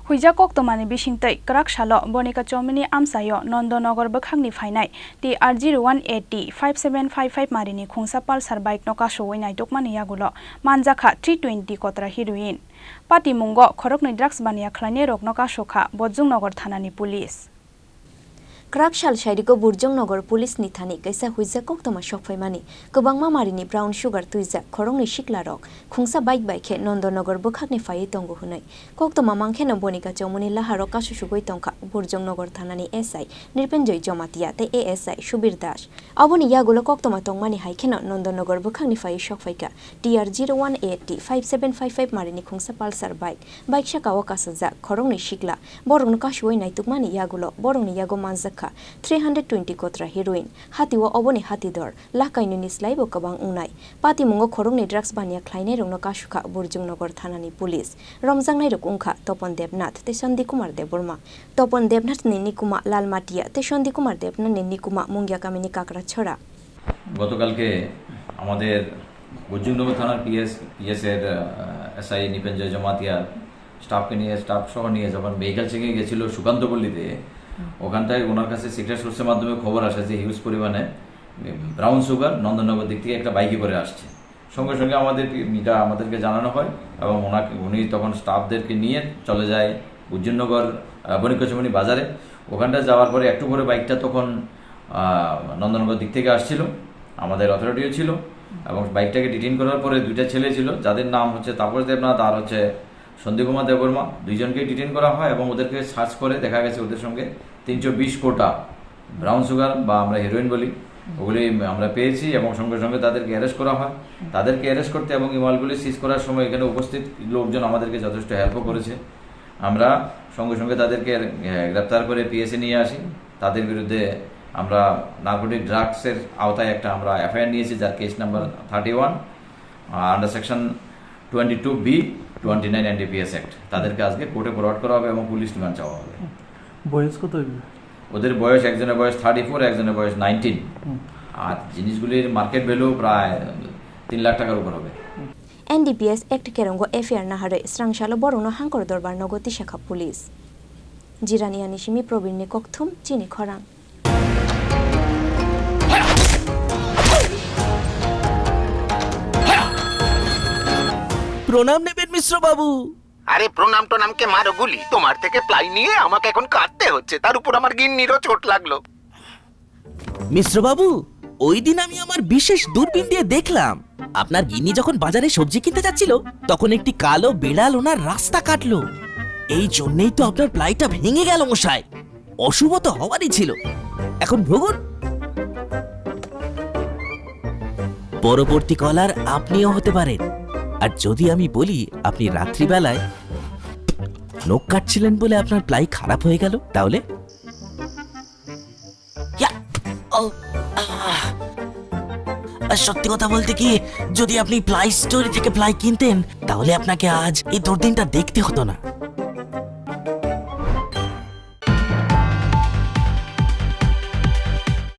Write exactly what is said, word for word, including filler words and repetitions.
Huijak koktwmani bisingtwi kwrak salo Bonika Chomini amchaio Nondonogar bwkhakni phainai T R zero one A T five seven five five marini khungsa Pulsar bike no kasui naitukmani yagulo manjakha three twenty kotra heroin. Patimungo khoroknwi drugs baniya khlainairokno kasukha Bojongnogar thanani police. Kwrak sal sairiko Burjongnogar police ni thani kaisa huijak koktwma sokphaimani, kwbangma marini brown sugar twijak khoroknwi siklarok khungsa bike bai khe Nondonogar bwkhakni phaiwi tongo hwnwi. Koktwma mankhe no Bonika Chomoni laharo kasusugwi tongkha Burjongnogar thanani S I Nripenjoy Jomatia tei A S I Subir Das. Aboni yagulo koktwma tongmani hai kheno Nondonogar bwkhakni phaiwi sokphaikha T R zero one A T five seven five five marini khungsa Pulsar bike, bike sakao kasajak khoroknwi sikla. Borokno kasuwi naitukmani yagulo borokni yago manjakha three hundred twenty kotra heroin. Hatio oboni hati dor lakh kainwini slaibo kwbang wngnai. Patimungo khoroknwi drugs baniya khlainairokno kasukha Burjongnogar thanani police. Romjaknairok wngkha Topon Debnath tei Sondi Kumar Debbarma. Topon Debnathni nikuma Lalmatia tei Sondi Kumar Debnathni nikuma Mungia kamini Kakrachhora. গতকালকে আমাদের বৈজয়নগর থানার PS PS এর এসআই নিপেঞ্জয় জমাতিয়া স্টাফকে নিয়ে, স্টাফ সহ নিয়ে যখন ভেহিকল চেকিং এ গেছিল সুকান্তপল্লীতে, ওখানটায় ওনার কাছে সিক্রেট সোর্সের মাধ্যমে খবর আসে যে হিউজ পরিমাণে ব্রাউন সুগার নন্দননগর দিক থেকে একটা বাইকে করে আসছে। সঙ্গে সঙ্গে আমাদের, এটা আমাদেরকে জানানো হয় এবং ওনাকে, উনি তখন স্টাফদেরকে নিয়ে চলে যায় উজ্জয়ননগর, আহ, বণিকচমনি বাজারে। ওখানটা যাওয়ার পরে একটু পরে বাইকটা তখন, আহ, নন্দননগর দিক থেকে আসছিল, আমাদের অথরিটিও ছিল এবং বাইকটাকে ডিটেইন করার পরে দুইটা ছেলে ছিল, যাদের নাম হচ্ছে তাপস দেবনাথ আর হচ্ছে সন্দীপ কুমার দেববর্মা। দুইজনকেই ডিটেইন করা হয় এবং ওদেরকে সার্চ করে দেখা গেছে ওদের সঙ্গে তিনশো বিশ কোটা ব্রাউন সুগার বা আমরা হেরোইন বলি, ওগুলি আমরা পেয়েছি এবং সঙ্গে সঙ্গে তাদেরকে অ্যারেস্ট করা হয়। তাদেরকে অ্যারেস্ট করতে এবং এই মালগুলি সিজ করার সময় এখানে উপস্থিত লোকজন আমাদেরকে যথেষ্ট হেল্পও করেছে। আমরা সঙ্গে সঙ্গে তাদেরকে, এ, গ্রেপ্তার করে পিএসএ নিয়ে আসি। তাদের বিরুদ্ধে আমরা নার্কোটিক ড্রাগসের আওতায় একটা আমরা এফআইআর নিয়েছি, যার case number thirty one, under section twenty two B, twenty nine NDPS act. তাদেরকে আজকে কোর্টে ফরওয়ার্ড করা হবে এবং পুলিশ রিমান্ড চাওয়া হবে। বয়স কত হইবে? ওদের বয়স, একজনের বয়স থার্টি ফোর, একজনের বয়স নাইনটিন। হুম। আর জিনিসগুলির মার্কেট ভ্যালু প্রায় তিন লাখ টাকার উপর হবে। N D P S Act kerongo F I R naharwi srangsalo borokno hangkor dorbar nogo tisakha police. Jirani ani simi Probirni kokthum chini khorang. প্রণাম নেবেন মিশ্র বাবু। আরে প্রণাম টনামকে মারো গুলি, তোমার থেকে প্লাই নিয়ে আমাকে এখন কাঁদতে হচ্ছে, তার উপর আমার গিন্নিরও চোট লাগলো। মিশ্র বাবু, ওই দিন আমি আমার বিশেষ দূরবীন দিয়ে দেখলাম, আপনার গিন্নি যখন বাজারে সবজি কিনতে যাচ্ছিল, তখন একটি কালো বিড়াল ওনার রাস্তা কাটলো। এই জন্যই তো আপনার প্লাইটা ভেঙে গেল মশাই। অশুভ তো হওয়ারই ছিল। এখন ভোগুন। পরবর্তী কলার আপনিও হতে পারেন। আর যদি আমি বলি আপনি রাত্রিবেলায় নখ কাটছিলেন বলে আপনার প্লাই খারাপ হয়ে গেল, তাহলে? ইয়া! ও, আহ! আর সত্যি কথা বলতে কি, যদি আপনি প্লাই স্টোরি থেকে প্লাই কিনতেন, তাহলে আপনাকে আজ এই দুর্দিনটা দেখতে হতো না।